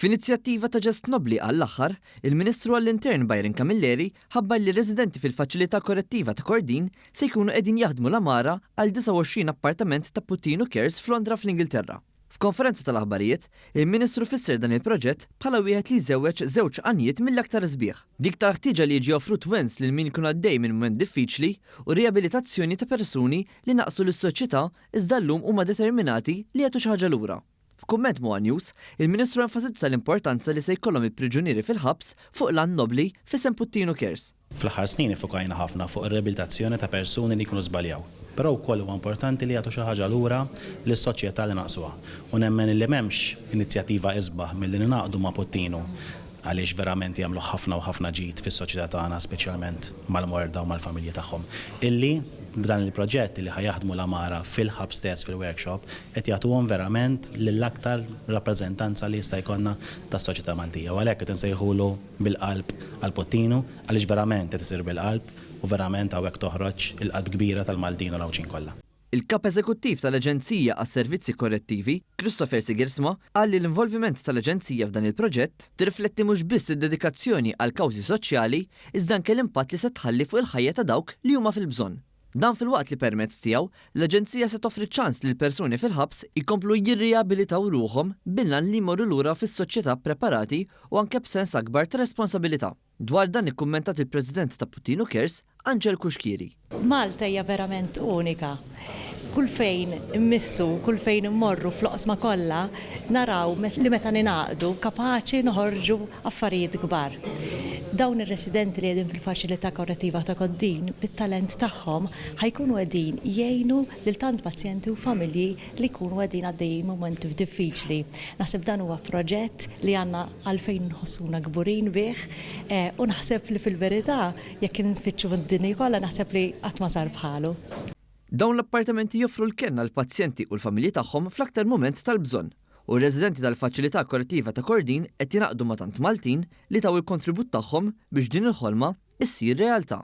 F'inizjattiva ta' ġest nobbli għall-aħħar, il-Ministru għall-Intern Byron Camilleri ħabbar li residenti fil-Faċilità Korrettiva ta' Kordin se jkunu qegħdin jaħdmu l-għamara għal 29 appartament ta' Puttinu Cares f'Londra fl-Ingilterra. F'konferenza tal-aħbarijiet, il-Ministru fisser dan il-proġett bħala wieħed li jżewweġ żewġ għanijiet mill-aktar sbieħ. Dik tal-ħtieġa li jiġi offrut wens lil min ikun għaddej minn mument diffiċli u riabilitazzjoni ta' persuni li naqsu lis-soċjetà iżda llum huma determinati li jagħtu xi ħaġa lura. F'kumment ma' one News, il-Ministru enfasizza l-importanza li se jkollhom il-priġunieri fil-ħabs fuq l-għan nobbli f'isem Puttinu Cares. Fl-aħħar snin iffukajna ħafna fuq ir-riabilitazzjoni ta' persuni li jkunu żbaljaw. Però wkoll huwa importanti li jagħtu xi ħaġa lura lis-soċjetà li naqsuha. U nemmen illi m'hemmx inizjattiva isbaħ milli ningħaqdu ma' Puttinu għaliex verament jagħmlu ħafna u ħafna ġid fis-soċjetà tagħna speċjalment mal-morda u mal-familji tagħhom. Illi b'dan il-proġett illi ħa jaħdmu l-għamara fil-ħabs stess fil-workshop qed jagħtuhom verament lill-aktar rappreżentanza li jista' jkollna tas-soċjetà Maltija u għalhekk qed insejħulu bil-qalb għal Puttinu għaliex verament qed isir bil-qalb u verament hawnhekk toħroġ il-qalb kbira tal-Maltin u l-Għawdxin kollha. Il-Kap Eżekuttiv tal-Aġenzija għas-Servizzi Korrettivi, Christopher Sigersma, qal li l-involviment tal-Aġenzija f'dan il-proġett tirrifletti mhux biss id-dedikazzjoni għal kawżi soċjali iżda anke l-impatt li se tħalli fuq il-ħajja ta' dawk li huma fil-bżonn. Dan filwaqt li permezz tiegħu, l-Aġenzija se toffri ċ-ċans lil persuni fil-ħabs jkomplu jirriabilitaw ruħhom bil-għan li jmorru lura fis-soċjetà ppreparati u anke b'sens akbar ta' responsabilità. Dwar dan ikkummentat il-President ta' Puttinu Cares, Angel Cuschieri. Malta hija verament unika. Kull fejn immissu, kull fejn immorru fl-oqsma kollha, naraw li meta ningħaqdu kapaċi noħorġu affarijiet kbar. Dawn ir-residenti li qegħdin fil-Faċilità Korrettiva ta' Kordin bit-talent tagħhom ħa jkunu qegħdin jgħinu lil tant pazjenti u familji li jkunu qegħdin għaddejjin mumenti diffiċli. Naħseb dan huwa proġett li għandna għalfejn nħossuna kburin bih u naħseb li fil-verità jekk infittxu d-dinja kollha naħseb li qatt ma sar bħalu. Dawn l-appartamenti joffru l-kenn għall-pazjenti u l-familji tagħhom fl-aktar mument tal-bżonn u r-residenti tal-Faċilità Korrettiva ta' Kordin qed jingħaqdu ma' tant Maltin li taw il-kontribut tagħhom biex din il-ħolma issir realtà.